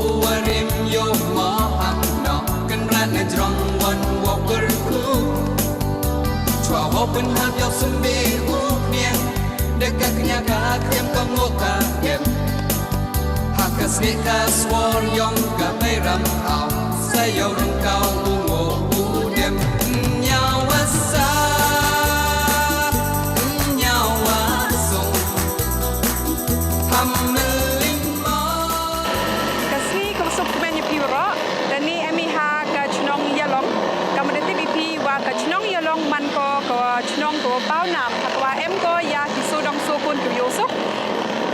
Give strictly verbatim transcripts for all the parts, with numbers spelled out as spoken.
Warim yo mo ham no, kan rat na jrong wan wa berku. Chwa wa pun hap yo sembe u niang, deka kenya ka kem ka ngok ka kem. Haka sne ka swor yong ka bairam au, sa yo rung kau u ngok u dem. Nyawa sa, nyawa song. Ka sngi ka suk kmen ya phi waroh, da ni em i ha ka chnong Yalong. Ka mada tip i phi wa ka chnong Yalong man ko ka chnong ka paw nam, ha ka wa em ko ya ki sodong sokun ki yoh suk.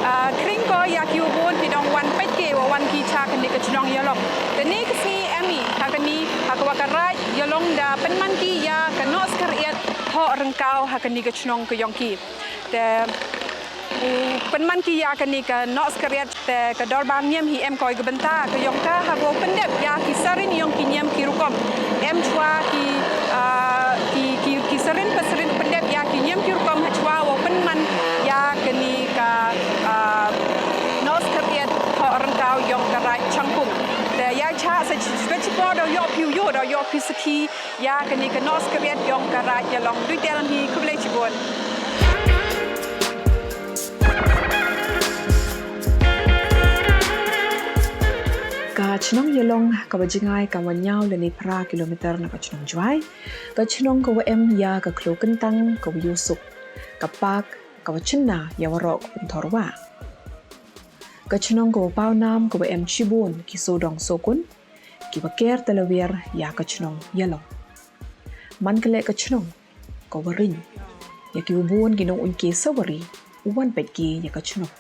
Ah, kring ko ya ki u bun ki dong wan peit ke wa wan ki cha ka ni ka chnong Yalong. Da ni ka sngi em i ha ka ni ha ka wa ka raij Yalong da pynman ki ya ka noh skariat thoh ryngkaw ha ka ni ka chnong ka yong ki. Te u pynman ki ya ka ni ka noh skariat te ka dorbar niam hi em ko i ka bynta ka yong ka ha wow pyndep ya ki sarin yong ki niam ki rukom. Em chwa ki, ah, ki, ki, ki sarin pa sarin pyndep ya ki niam ki rukom ha chwa wow pynman ya ka ni ka, ah, noh skariat thoh ryngkaw yong ka raij Changpung. Te ya cha sa chi, chi, chi por da yoh phi u yoh, da yoh phi sakhi ya ka ni ka noh skariat yong ka raij Yalong. Dui tel ni khublei chibun. Ka chnong Yalong ka wa jngai ka wa nyaw le ni phra kilometer na ka chnong Jwai. Ka chnong ka wa em ya ka khloo kyntang ka wa yoh suk, ka park ka wa chynna ya waroh ka pynthor wa. Ka chnong ka wa paw nam ka wa em chibun ki sodong sokun ki wa ker talawiar ya ka chnong Yalong. Man ka leh ka chnong ka wa ring ya ki u bun ki nong un ki sawari u wan peit ki ya ka chnong.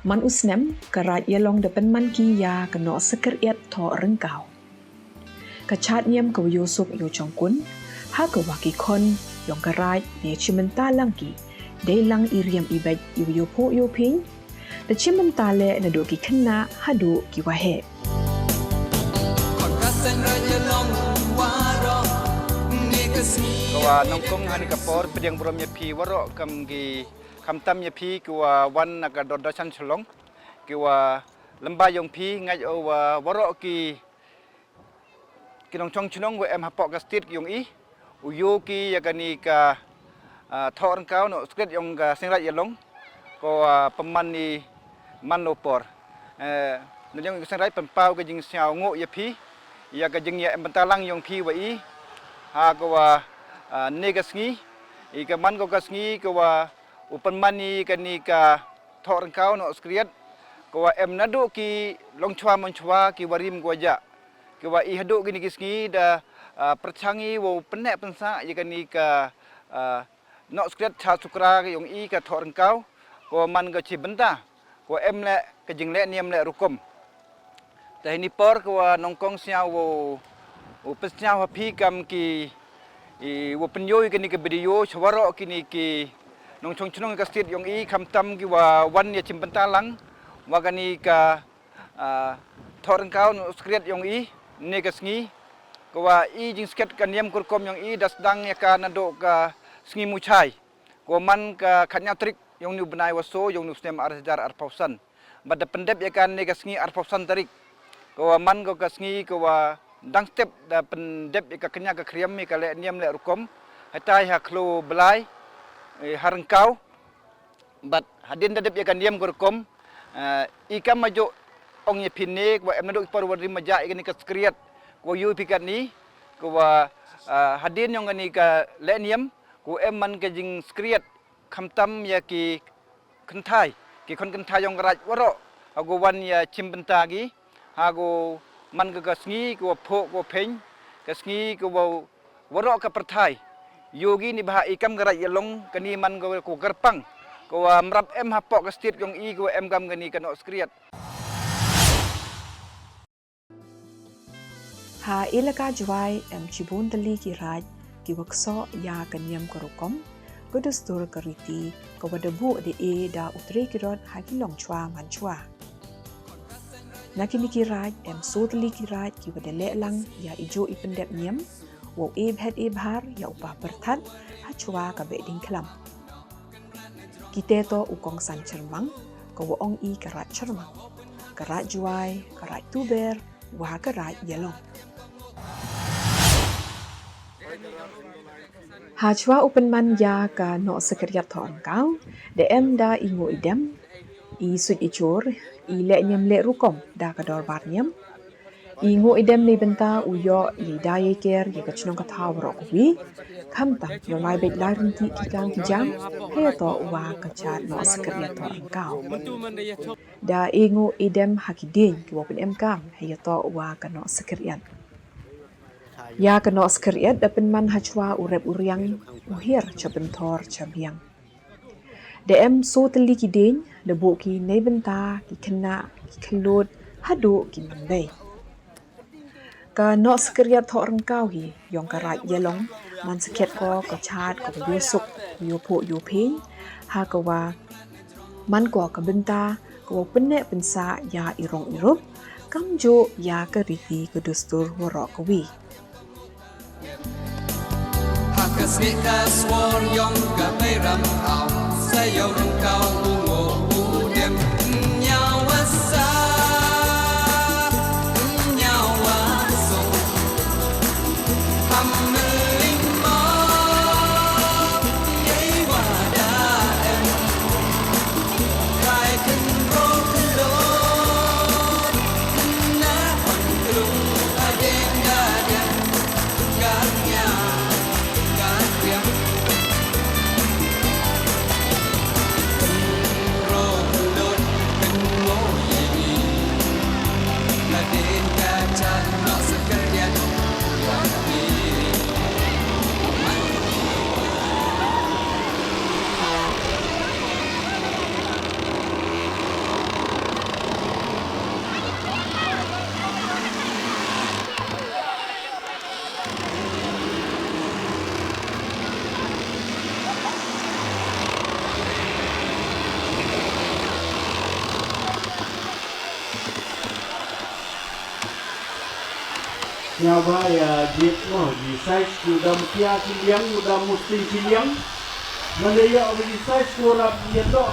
Man u snem ka raij Yalong da pynman ki ya ka noh skariat thoh ryngkaw. Ka chad niam ka wa yoh suk yoh chong kun, ha ka wa ki khon yong ka raij ne chim bynta lang ki, dei lang i riam i beit i wa yoh phuh yoh phiñ, da chim bynta le na duh ki khynnah ha duh ki wa heh. Ka wa nongkong ha ni ka por pdiang burom ya phi waroh kam ki, khamtam ya phi ki wa wan na ka Doordarshan Shillong, ki wa lamba yong phi, ngait o wa waroh ki ki nongchong chnong wa em hapoh ka state yong i, u yoh ki ya ka ni ka, ah, thoh ryngkaw noh skriat yong ka Seng Raij Yalong, ko, ah, pynman i man lo por. Eh, na liang ka Seng Raij pynpaw ka jingsngew ngooh ya phi, ya ka jingya em bynta lang yong phi wa i, ha ka wa, ah, ne ka sngi, i ka man ko ka sngi ka wa u pynman i ka ni ka thoh ryngkaw noh skriat, ka wa em na duh ki longchwa monchwa ki wa rim ki wa jah. Ki wa i haduh ki ni ki sngi da, ah, pyrchang i wow pynneh pynsah ya ka ni ka, ah, noh skriat cha sukra yong i ka thoh ryngkaw, ka wa man ka chi bynta, ka wa em le ka jingleh niam le rukom. Te hi ni por ka wa nongkong sniaw wow, wow pynsniaw ha phi kam ki, i, wow pynyoo i ka ni ka video cha waroh ki ni ki nongchong chnong ka state yong i, khamtam ki wa wan ya chim bynta lang wa ka ni ka, ah, thoh ryngkaw noh skriat yong i, ne ka sngi, ka wa i jingskhet ka niam ka rukom yong i da sdang ya ka na duh ka sngi Muchai, ka wa man ka khatnyaw tarik yong ni u bnai wa soo yong ni u snem ar hajar arphaw san. Bad da pyndep ya ka ne ka sngi arphaw san tarik, ka wa man ko ka sngi ka wa dang step da pyndep ya ka kñia ka khriam ya ka leh niam leh rukom, hatai ha khloo blai, eh, ha ryngkaw. Bad hadien da dep ya ka niam ka rukom, eh, i kam ma jooh ong ya phi ne, ka wa em na duh ki por wa rim ma jah ya ka ni ka skriat, ka wa yoh phi ka ni, ka wa, eh, hadien yong ka ni ka leh niam, ka wa em man ka jingskriat, khamtam ya ki kynthai, ki khon kynthai yong ka raij waroh, ha ka wan ya chim bynta ki, ha ka man ka, ka sngi ka wa phuh ka wa phiñ, ka sngi ka wa waroh ka pyrthai. Yoh ki ni bha i kam ka raij Yalong, ka ni man ka wa, ka wa kyrpang, ka wa mrap em hapoh ka state yong i, ka wa em kam ka ni ka noh skriat. Ha elaka Jwai em chibun tylli ki raij ki wa ksoh ya ka niam ka rukom, ka dustur ka riti, ka wa da buh da e da u tre ki rot ha ki longchwa manchwa. Na ki ni ki raij em soo tylli ki raij ki wa da leh lang ya i jooh i pyndep niam, wow e bhet e bhar ya u pa pyrthat hachwa ka Behdieñkhlam. Kite toh u Kongsan Chyrmang, ka wa ong i ka Raij Chyrmang, ka Raij Jwai, ka Raij Tuber, wa ka Raij Ialong. Hachwa u pynman ya ka Nohsynkriat Thohryngkaw, da em da i ngooh i dem, i suit i chor, i lehniam lehrukom da ka dorbar niam. I ngooh i dem neibynta u yoh i da yei ker ya ka chnong ka thaw waroh kawi, khamtam yow lai beit lai ryntih ki kam ki jam heiyatoh wa ka chaad Nohsynkriat Thohryngkaw. Da e ngooh e dem ha ki dieñ ki wow pynemkam heiyatoh wa ka Nohsynkriat. Ya ka Nohsynkriat da pynman hachwa u rep u riang, u hiar cha pynthor cha biang. Da em soo tylli ki dieñ, da booh ki neibynta ki khynnah, ki khyllood, hadooh ki manbei. Ka Nohsynkriat Thohryngkaw hi yong ka Raij Ialong, man sakhiat ko ka chaad ka wa yoosuk, yoophoh yoophiñ, ha ka wa man ko ka bynta ka wow pynneh pynsah ya i rong i rup, kamjooh ya ka riti ka dustur waroh kawi. Ha ka snieh ka swor yong ka Bei Ryngkaw, sa yow ryngkaw u ngooh u dem, nyawa sa, nyawa soo. Ham mling mo, yei wa da em. Kai kynroh kynroh, na wan krung hadien hadien, ka nia, ka nia. Kynroh kynroh, kynroh yei. Nga ba ya jied mo, ji size ku dam kia ki liang, ku dam musti ki liang. Mane ya, wi ji size ku rap ya to.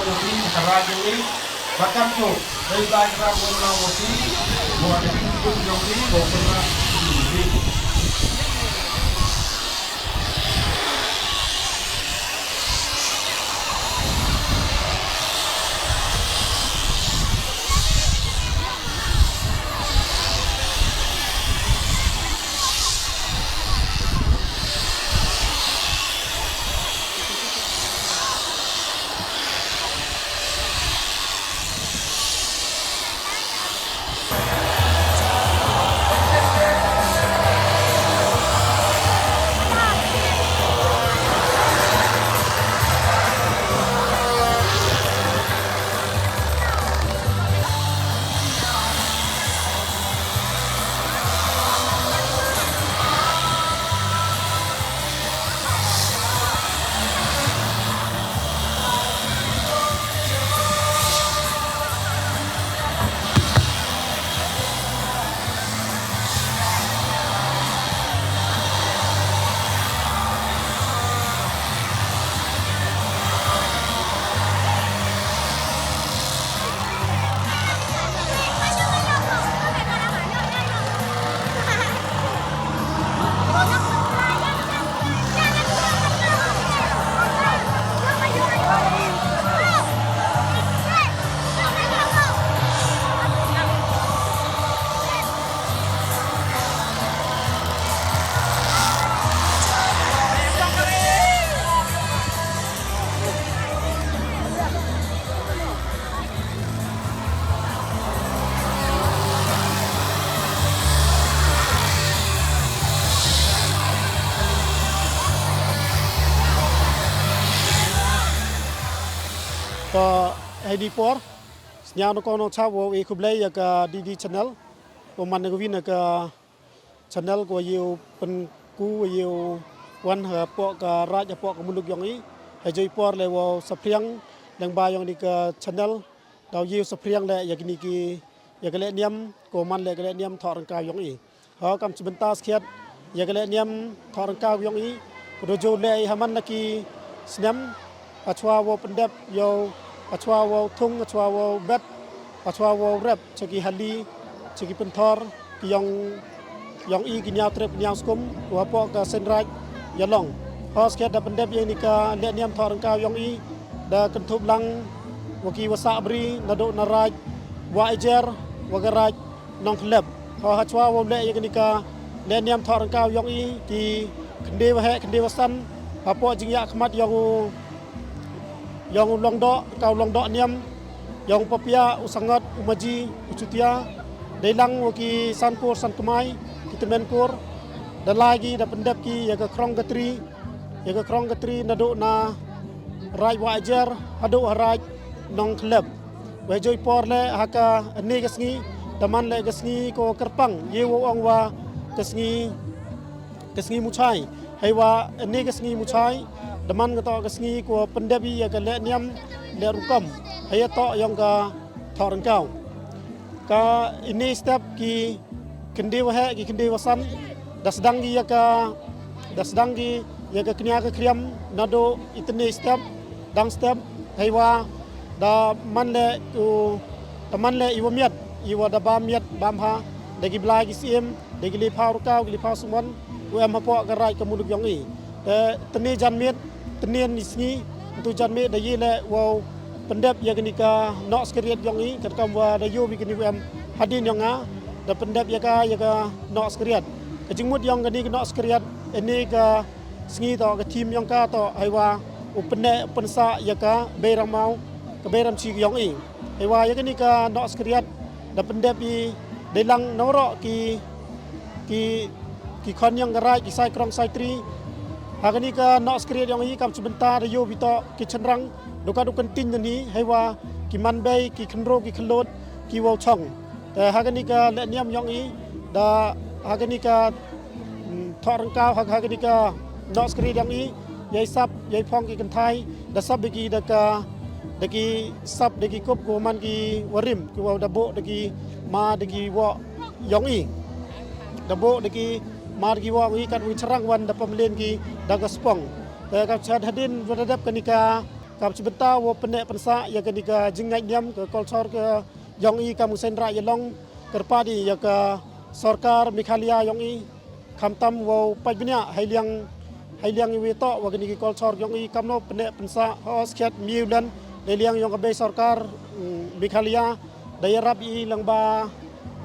Ka raj yong i, bakam yo, dei ba ka raj yong i, wa da pynkup yong i, wa pynrap yong i. To, hei ni por, sñiaw na ko nong chap wow e khublei ya ka D D Channel, wow man na ka win na ka channel ko yow pynku yow wan hapoh ka raj hapoh ka muluk yong i. Hei jooh i por le wow saphriang lyngba yong ini ka channel, daw yow saphriang le ya kini ki, ya ka lehniam ko man le ka lehniam Thoh Ryngkaw yong i. Ho kam chi bynta skhiat ya ka lehniam Thoh Ryngkaw yong i, ko da jooh le i ha man la ki snem, hachwa wow pyndep yow, hachwa wow thung, hachwa wow bet, hachwa wow rep cha ki hali, cha ki pynthor ki yong, yong i ki ñiaw trep ñiaw skum wa hapoh ka Seiñraij Ialong. Ho skhiat da pyndep ya ini ka lehniam Thoh Ryngkaw yong i, da kynthup lang wa ki wa sah bri naduh na raij Wah Ijer wa ka raij Nongkhlep. Ho hachwa wow le ya kani ka lehniam Thoh Ryngkaw yong i, ki khynde wa heh khynde wa san hapoh jingyakhmat yong u, yong u Longdoh, ka u Longdoh Niam, yong u Papia, u Sangot, u Maji, u Chutia, dei lang wa ki san kur san kmai, ki tymmen kur, da lai ki, da pyndep ki ya ka khrong ka tri, ya ka khrong ka tri naduh na raij Wah Ijer haduh ha raij Nongkhlep. Wei jooh i por le ha kani ka sngi, da man le ka sngi ko kyrpang, ye wow ong wa ka sngi, ka sngi Muchai. Hei wa kani ka sngi Muchai, da man ka toh ka sngi ko pyndep i ya ka lehniam leh rukom, hei ya toh yong ka Thoh Ryngkaw. Ka ini step ki khynde wa heh ki khynde wa san, da sdang ki ya ka, da sdang ki ya ka kñia ka khriam naduh itni step, dang step, hei wa da man le u, da man le i wa miat, i wa da bam miat bam ha, da ki blai ki siem, da ki liphaw ryngkaw, ki liphaw sumon, u em hapoh ka raij ka muluk yong i. Te tni janmiet, tni ni sngi, tu janmiet da ye le wow pyndep ya kani ka noh skriat yong i, katkam wa da yoh bi kani u em hadien yong nga, da pyndep ya ka, ya ka noh skriat. Ka jingmut yong kani ka noh skriat, ini ka sngi toh, ka theme yong ka toh, hei wa u pynneh pynsah ya ka Bei Rangmaw, ka Bei Ramchi yong i. Hei wa ya kani ka noh skriat, da pyndep i dei lang na waroh ki, ki, ki khon yong ka raij, ki sai krong sai tri. Ha kani ka noh skriat yong i kam chi bynta da yoh bi toh ki chynrang, du ka du kynting da ni, hei wa ki man bei, ki khynroo, ki khyllood, ki wow chong. Te ha kani ka lehniam yong i, da ha kani ka, mm, Thoh Ryngkaw, ha, ha kani ka noh skriat yong i, ya i sap, ya i phong ki kynthai, da sap da ki, da ka, da ki sap, da ki kup ko man ki warim, ki wow da buh da ki ma, da ki woh yong i. Da buh da ki ma, da ki woh yong i, kat wi chynrang wan da pamlen ki da ka spong. Te ka chad hadien wa da dep kani ka Kam chibynta wow pynneh pynsah ya kani ka jingngait niam ka culture ka yong i kam u Seiñraij Ialong, kyrpad i ya ka sorkar Meghalaya yong i, khamtam wow pait bniah hei liang, hei liang i wi toh wa kani ki culture yong i kamno pynneh pynsah ha skhiat miu len, dei liang yong ka bei sorkar, mm, Meghalaya, da yarap i lang ba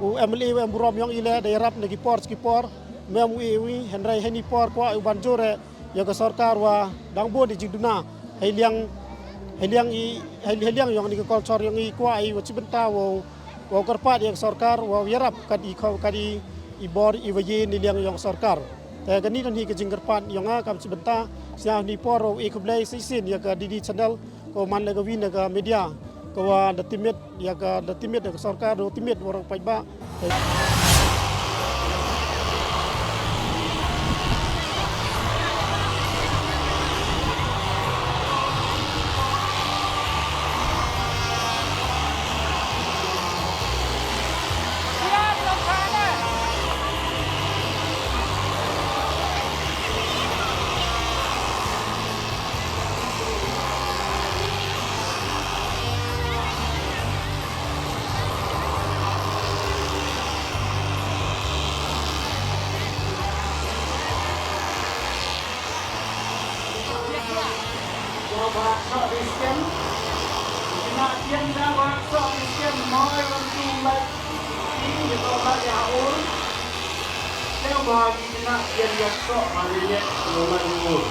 u M L A wa em burom yong i le, da yarap na ki por ki por, mem u i wi, hynrei heini por kwah u ban jure ya ka sorkar wa dang bun i jingduna hei liang, hei liang i, hei, hei liang yong ni ka culture yong i, kwah i wa chibynta wow, wow kyrpad ya ka sorkar wow yarap kat i kho, kat i, i bor i wa ye ni liang yong sorkar. Te kani don hi ka jingkyrpad yong nga kam chibynta, sñiaw ni por wow e khublei sa chisien ya ka D D Channel, ko man le ka wi na ka media, ko wa da timit ya ka, da timit ya ka sorkar, da timit waroh paidbah. Ko bhah soh di skem. Kina tian da bhah soh di skem, noi wan tu mat. Ti ni ko bhah ya ur. Teo bhah ki kina tian ya soh ma le ye, lo ma ur.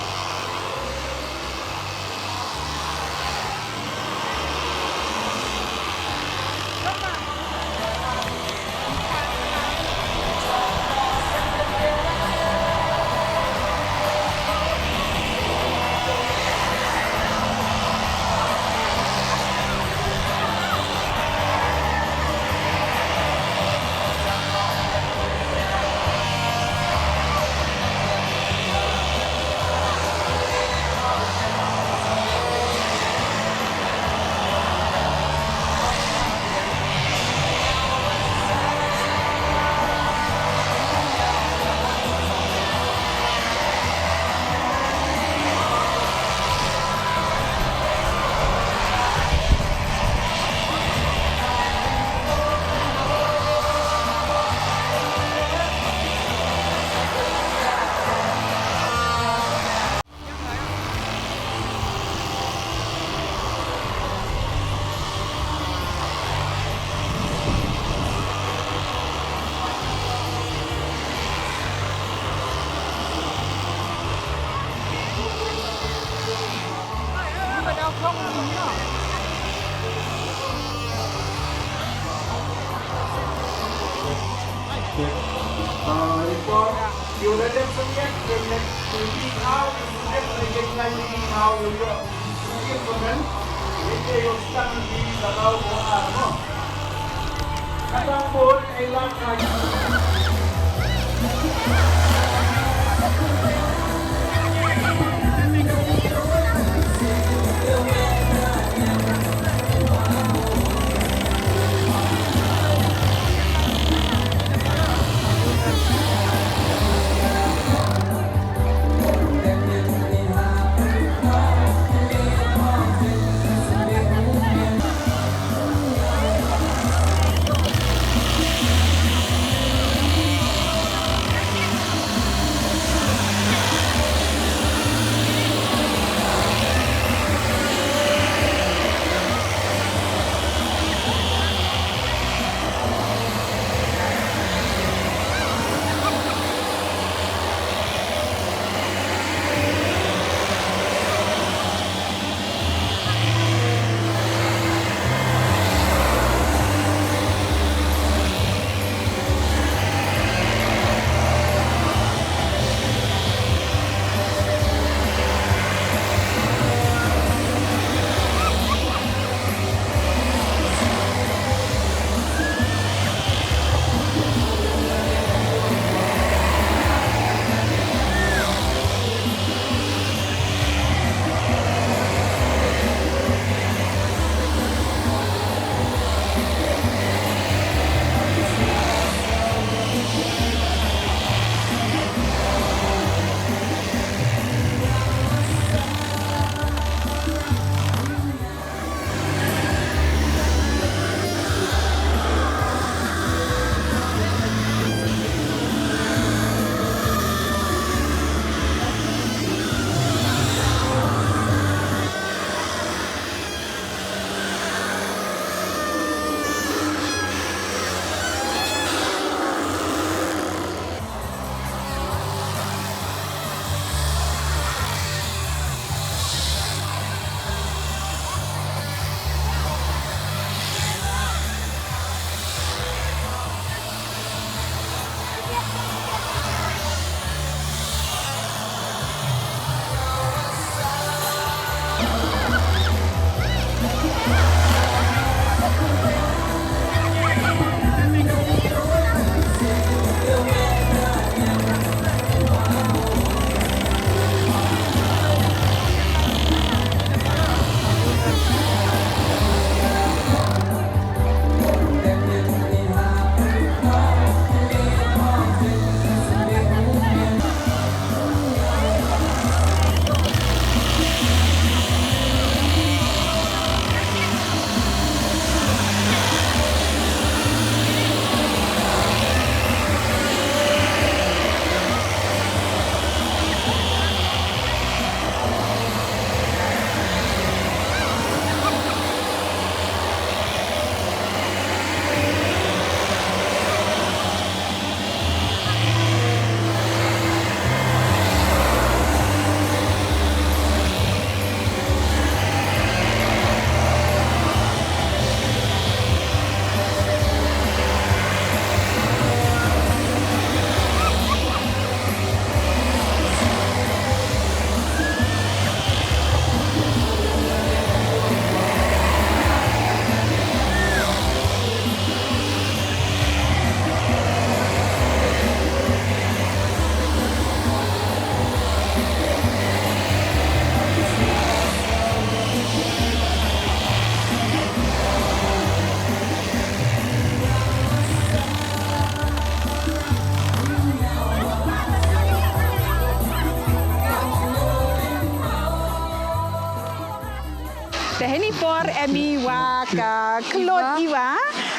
Te heini por em i wa ka khlot Iwa,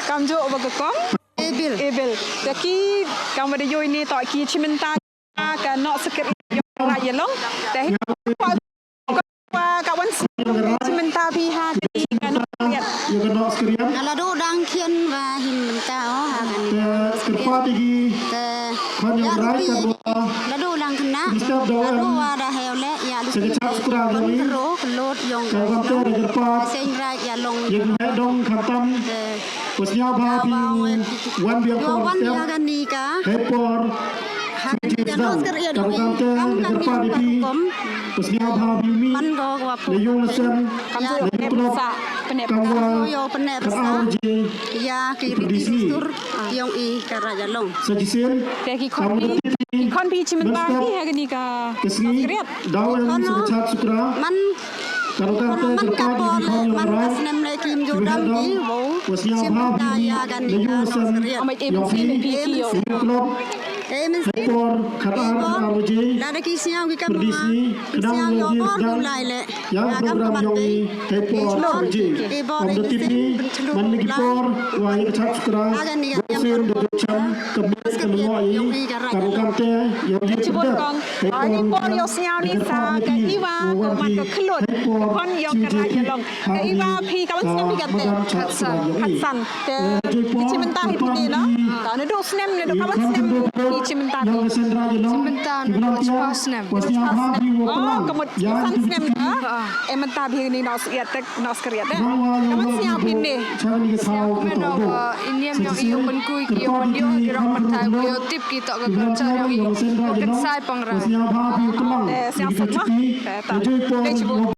kamjooh wa ka kong Ebil. Ebil. Te ki kam wa da yoo i ne toh ki chibynta ka Nohskriat yong ka Raid Ialong. Te heini por wa ka wan sñiaw chibynta phi ha kani ka Nohskriat. Nga la dooh dang khian wa him bynta o ha kani. Te kyrpad i ki khon yong ka Raid, ka wa la dooh lang khynnah, la dooh wa da heh u leh ya du sñiaw ka khlot yong ka seiñ Raid Ialong. Yong heh dong khamtam. Wa sñiaw bha phi wan biang por step. Hei por ha kani ka Nohskriat yong i, kam ka mih ka rukom. Wa sñiaw bha phi mi, man ko wa phu, la yung la sem, la yung pnep, kam wa ka ar baje ya ki riti dustur yong i ka Raid Ialong. Sa chisien, te ki khon phi, ki khon phi chibynta phi ha kani ka Nohskriat. Daw em sa ka Chaad Sukra. Man Ka rukom te man ka por le, man ka snem le kim jooh dam ki wow chibynta ya kani ka Nohskriat. Yong phi, em, em, por khatar, khatar baje. Lada ki sñiaw ki kam, ki sñiaw yoh bor ki lai le. Ya program yong i, hei por baje. Om da tip ni, man ni ki por wa ya ka Chaad Sukra, wa sien da jooh cham ka met ka nongoi i. Ka rukom te yong i. Chibun kong. Ni por yow sñiaw ni sa ka Iwa, ka wa man ka khlot, ka khon yong ka Raid Ialong. Ka Iwa, phi ka wan snem phi katte? Khatsan. Khatsan. Te phi chibynta hi phi te no? Ka nadooh snem, nadooh ka wan snem phi chibynta hi? Chibynta nadooh chiphaw snem. Chiphaw snem. Oh, ka mut san snem ka? Em mynta phi ni Nohskriat te. Nohskriat te. Ka wan sñiaw phi ne? Sñiaw me no, uh, i niam yong i u pynkut ki, u pynyoo ki rong pyrthai, u yoh tip ki toh ka culture yong i, u kynsai pyngra. Te sñiaw suk ma. Te ta. Te chibun.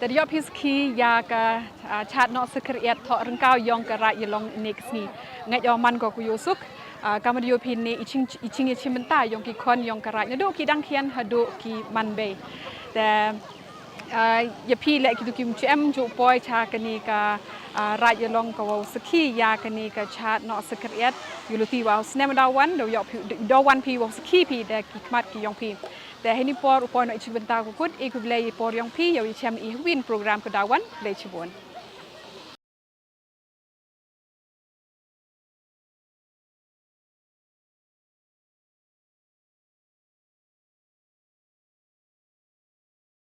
Te da yoh phi sakhi ya ka, ah, chaad noh sakhiat thoh ryngkaw yong ka Raij Yalong ynne ka sngi. Ngait o man ko ka yoh suk, ah, kamwa da yoh phi ynne i ching, i ching yachimbynta yong ki khon yong ka Raij nadooh ki dang khian hadooh ki manbei. Te, ah, ya phi leh kitu ki mchu em jooh poi cha kani ka, ah, Raij Yalong ka wow sakhi ya kani ka chaad noh sakhiat, yooluti wa u snem daw wan, daw yoh phi, daw wan phi wow sakhi phi da ki khmat ki yong phi. Te heini por u poi noh i chimbynta ko kut, e khublei i por yong phi, yow yachem i hawin program ka daw wan, khublei chibun.